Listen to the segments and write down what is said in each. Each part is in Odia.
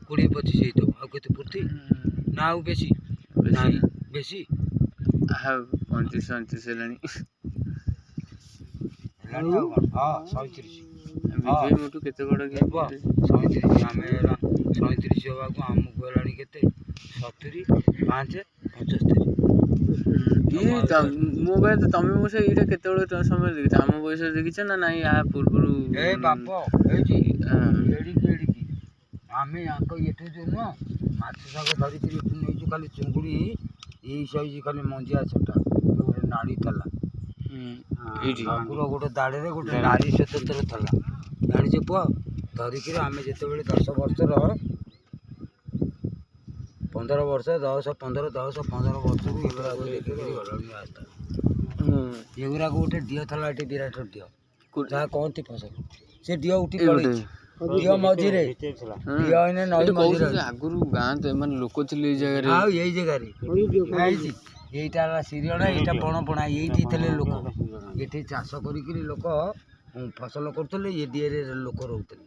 20-25 ହେଇଥିବ। ଆଉ କେତେ ପୂର୍ତ୍ତି ନା ଆଉ ବେଶୀ? ବେଶୀ। ନାଇଁ, ବେଶୀ। ଆଉ 35-29 ହେଲାଣି। ହେଲାଣି ଆଉ କଣ? ହଁ, 37। ବିଜୁ ଭାଇ ମୋଠୁ କେତେ ବଡ଼ କି? ହେବ 37। ଆମେ ହେଲା 37 ହେବାକୁ ଆମକୁ ହେଲାଣି କେତେ, 70, 5, 75। ଇଏ ମୋ କହିବା କଥା, ତମେ ମୋ ଏଇଟା କେତେବେଳେ ସମୟରେ ଦେଖିଛ? ଆମ ବୟସରେ ଦେଖିଛ ନା ନାଇଁ ୟା ପୂର୍ବରୁ? ଏ ବାପ, ହେଇଛି ଏଡ଼ିକି ଏଡ଼ିକି। ଆମେ ୟାଙ୍କ ଏଠୁ ଯୋଉ ନୁହଁ, ମାଛ ଶାଗ ଧରିକିରି ଏଠୁ ନେଇଛୁ, ଖାଲି ଚିଙ୍ଗୁଡ଼ି ଏଇ ସାଇଜ, ଖାଲି ମଞ୍ଜିଆ ଛଟା ଗୋଟେ ନାଡ଼ି ଥିଲା। ଏଇଠି ଠାକୁର ଗୋଟେ ଦାଢ଼ରେ ଗୋଟେ ନାରୀ ସ୍ୱତନ୍ତ୍ର ଥିଲା, ଜାଣିଛୁ ପୁଅ? ଧରିକିରି ଆମେ ଯେତେବେଳେ 10 ବର୍ଷର, 15 ବର୍ଷ, 10, 15, 10, 15 ବର୍ଷରୁ ଏଗୁଡ଼ାକୁ ଦେଖିକିରି ଗଲାଣି ରାସ୍ତା। ଏଗୁଡ଼ାକ ଗୋଟେ ଡିଅ ଥିଲା ଏଠି, ବିରାଟ ଡିଅ, ଯାହା କହନ୍ତି ଫସଲ। ସେ ଡିଅ ଉଠି ଏଇ ଗୋଟେ ପଳେଇଛି ଡିଅ ମଝିରେ। ଡିଅ ଏଇନେ ନଈ ଏଠି ମଝିରେ କହୁଛନ୍ତି ଅଛି। ଆଗରୁ ଗାଁ ତ ମାନେ ଲୋକ ଥିଲେ ଏଇ ଜାଗାରେ। ଆଉ ଏଇ ଜାଗାରେ ହେଇଛି। ଏଇଟା ହେଲା ଶିରିଅଣା, ଏଇଟା ବଣ ପଣା। ଏଇଠି ଥିଲେ ଲୋକ, ଏଠି ଚାଷ କରିକିରି ଲୋକ ଫସଲ କରୁଥିଲେ। ଏ ଡିଅରେ ଲୋକ ରହୁଥିଲେ।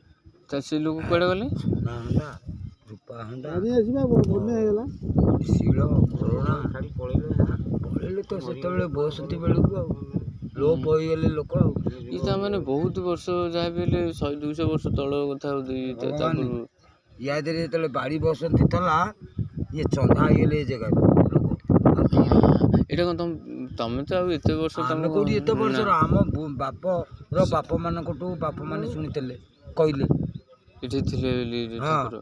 ତା ସେ ଲୋକ କୁଆଡ଼େ ଗଲେ? ସୁନା ହଣ୍ଡା, ରୂପା ହଣ୍ଡା, ଶିଳ ଘୋରଣା ପଳେଇଲେ ତ ସେତେବେଳେ ବସନ୍ତି ବେଳକୁ, ଆଉ ଲୋପ ହେଇଗଲେ ଲୋକ ଆଉ। ଇଏ ତା ମାନେ ବହୁତ ବର୍ଷ, ଯାହା ବି ହେଲେ 100-200 ବର୍ଷ ତଳ କଥା ବୋଧେ ଇଏ ତା ଭଗବାନ। ପୂର୍ବରୁ। ୟା ଦେହରେ ଯେତେବେଳେ ବାଡ଼ି ବସନ୍ତି ଥିଲା, ଇଏ ଚନ୍ଦା ହେଇଗଲେ ଏ ଜାଗାରେ ଲୋକ, ଆଉ କେହି ରହିଲେନି। ଏଇଟା କଣ ତମ ତମେ ତ ଆଉ ଏତେ ବର୍ଷ ଆମେ ତମ କୋଉଠି ଏତେ ନା ବର୍ଷର? ଆମ ବାପର ବାପ ମାନଙ୍କଠୁ ବାପ ମାନେ ଶୁଣିଥିଲେ, କହିଲେ। ଏଠି ଥିଲେ ବୋଲି ଯୋଉ ହଁ। ଠାକୁର।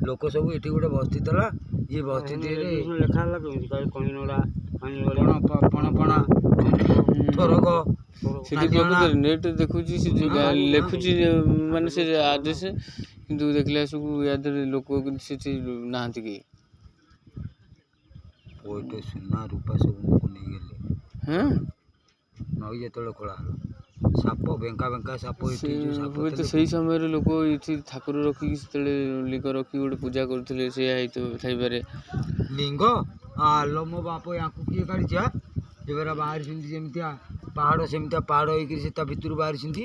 ଲୋକ ସବୁ ଏଠି ଗୋଟେ ବସ୍ତି ଥିଲା। ଇଏ ବସ୍ତି ଦେହରେ ପଣ ପଣ ପଣା ଥୋରକ ସେଠି ନାଲିଅଣା। ପ୍ରକୃତରେ ନେଟ୍ ଦେଖୁଛି, ସେ ଯୋଉ ଗାଁ ଲେଖୁଛି, ମାନେ ସେ ଆଡ୍ରେସ୍, କିନ୍ତୁ ଦେଖିଲା ସବୁ ୟା ଦେହରେ ଲୋକ କିନ୍ତୁ ସେଠି ନାହାନ୍ତି କେହି। ପଇଠ, ସୁନା ରୂପା ସବୁ ଲୋକ ନେଇଗଲେ। ହଁ। ନଈ ଯେତେବେଳେ ଖୋଳା ହେଲା, ସାପ, ବେଙ୍କା ବେଙ୍କା ସାପ। ସେ ଏଠି ଯୋଉ ସାପ ହୁଏତ ଥିଲେ। ସେଇ ସମୟରେ ଲୋକ ଏଠି ଠାକୁର ରଖିକି, ସେତେବେଳେ ଲିଙ୍ଗ ରଖିକି ଗୋଟେ ପୂଜା କରୁଥିଲେ, ସେଇଆ ହେଇଥିବ, ଥାଇପାରେ। ଲିଙ୍ଗ ଆଲୋ ମୋ ବାପ, ୟାଙ୍କୁ କିଏ କାଢ଼ିଛି? ଆ ଏବେରା ବାହାରିଛନ୍ତି ଯେମିତିଆ ପାହାଡ଼, ସେମିତିଆ ପାହାଡ଼ ହେଇକିରି ସେ ତା ଭିତରୁ ବାହାରିଛନ୍ତି।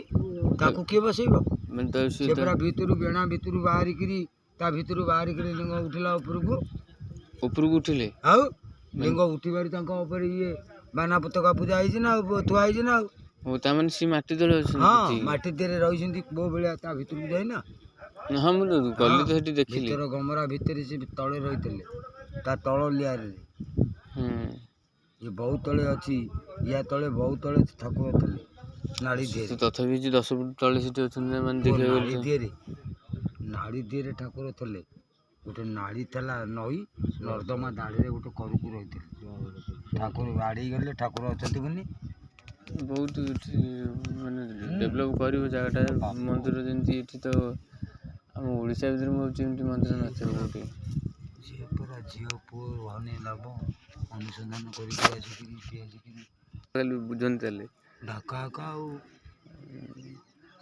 ତାକୁ କିଏ ବସେଇବ? ମାନେ ତ ସେ ସେ ତ ପୁରା ଭିତରୁ, ବେଣା ଭିତରୁ ବାହାରିକିରି, ତା ଭିତରୁ ବାହାରିକିରି ଲିଙ୍ଗ ଉଠିଲା ଉପରକୁ। ଉପରକୁ ଉଠିଲେ? ଆଉ ଲିଙ୍ଗ ଉଠିବାରୁ ତାଙ୍କ ଉପରେ ଇଏ ବାନା ପତାକା ପୂଜା ହେଇଛି ନା ଆଉ ଥୁଆ ହେଇଛି ନା ଆଉ। ଓ, ତା ମାନେ ସେ ମାଟି ତଳେ ଅଛନ୍ତି? ହଁ। ସେଠି ମାଟି ଦେହରେ ରହିଛନ୍ତି କୋଉ ଭଳିଆ, ତା ଭିତରକୁ ଯାଇନା? ହଁ, ମୁଁ ତ ଗଲି ତ ସେଠି ଦେଖିଲି। ଭିତର ଗମରା ଭିତରେ ସେ ତଳେ ରହିଥିଲେ, ତା ତଳ ଲିଆରରେ। ଇଏ ବହୁତ ତଳେ ଅଛି, ୟା ତଳେ ବହୁତ ତଳେ ଠାକୁର ଥିଲେ ନାଡ଼ି ସେ ଦେହରେ। ତଥାପି ଯୋଉ 10 ଫୁଟ ତଳେ ସେଠି ଅଛନ୍ତି ମାନେ ପୁଅ, ଦେଖିବାକୁ ଗଲେ ନାଡ଼ି ତ ଦେହରେ, ନାଡ଼ି ଦେହରେ ଠାକୁର ଥିଲେ। ଗୋଟେ ନାଡ଼ି ଥିଲା, ନଈ ନର୍ଦ୍ଦମା ଦାଢ଼ିରେ ଗୋଟେ କରୁକୁ ରହିଥିଲେ ଠାକୁର। ଆଡ଼େଇ ଗଲେ ଠାକୁର ଅଛନ୍ତି ବୋଲି। ବହୁତ ଏଠି ମାନେ ଡେଭଲପ୍ କରିବ ଜାଗାଟା। ବାପ। ମନ୍ଦିର ଯେମିତି ଏଠି ତ ଆମ ଓଡ଼ିଶା ଭିତରେ ମୁଁ ଭାବୁଛି ଏମିତି ମନ୍ଦିର ସିଏ ନଥିବ ପରା କୋଉଠି। ସିଏ ପରା ଝିଅ ପୁଅ ଧନୀ ଲାଭ ଅନୁସନ୍ଧାନ କରିକି ଆସିକିରି ଏଠି ଆସିକିରି ଖାଲି ବୁଝନ୍ତି ତାହେଲେ। ଢାକା ହାକା ଆଉ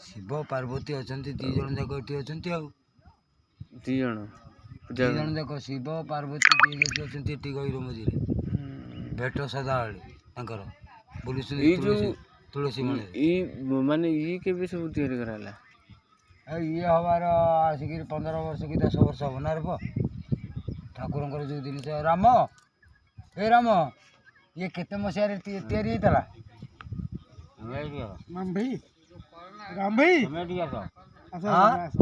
ଶିବ ପାର୍ବତୀ ଅଛନ୍ତି, ଦି ଜଣ ଯାକ ଏଠି ଅଛନ୍ତି ଆଉ। ଦି ଜଣ ପୂଜା ଦି ଜଣ ଯାକ ଶିବ ପାର୍ବତୀ ଦି ଯାକ ଅଛନ୍ତି ଏଠି ଗହିର ମଝିରେ। ଭେଟ ସଦାବେଳେ ତାଙ୍କର ବୁଲୁଛନ୍ତି। ଏଇ ତୁଳସୀ ଯୋଉ ତୁଳସୀ ମୂଳରେ। ଏଇ ମାନେ ଇଏ କେବେ ସବୁ ତିଆରି କରାହେଲା? ଏ ଇଏ ହବାର ଆସିକିରି 15 ବର୍ଷ କି 10 ବର୍ଷ ହବ ନା ରେ ପୁଅ? ଠାକୁରଙ୍କର ଯୋଉ ଜିନିଷ, ରାମ, ଏ ରାମ, ଇଏ କେତେ ମସିହାରେ ତିଆରି ହେଇଥିଲା? ରାମ ଭାଇ, ରାମ ଭାଇ, ଆସ। ହଁ? ଆସ,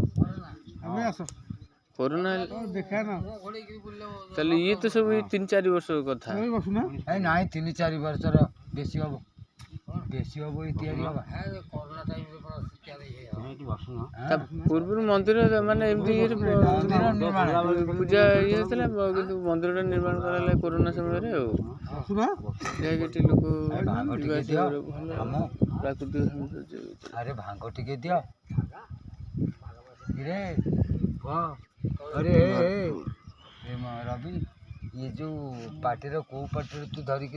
ଆମେ ଆସ। କରୋନା ଦେଖା ନା। ତାହେଲେ ଇଏ ତ ସବୁ ଏଇ 3-4 ବର୍ଷ କଥା। ଏଇ ବସୁନା। ଏ ନାଇଁ, 3-4 ବର୍ଷର ବେଶୀ ହବ, ବେଶୀ ହବ ଏଇ ତିଆରି ହବା। ତା ପୂର୍ବରୁ ମନ୍ଦିର ମାନେ ଏମିତି ଇଏରେ ମନ୍ଦିର ନିର୍ମାଣ ପୂଜା ଇଏ ହେଇଥିଲା, କିନ୍ତୁ ମନ୍ଦିରଟା ନିର୍ମାଣ କରାହେଲା କୋରୋନା ସମୟରେ ଆଉ ବସୁନା। ଯାହାକି ଏଠି ଲୋକ ଭାଙ୍ଗ ଯିବା ଟିକେ ଆସିବା ଦିଅ। କରିବାକୁ ଭଲ ରାମ। ପ୍ରାକୃତିକ ସୌନ୍ଦର୍ଯ୍ୟ। ଆରେ ଭାଙ୍ଗ ଟିକେ ଦିଅ ରେ ପୁଅ। ଆରେ ଏ, ଏ, ଏ ରବି, ଇଏ ଯୋଉ ପାଟିର କୋଉ ପାଟିରେ ତୁ ଧରିକି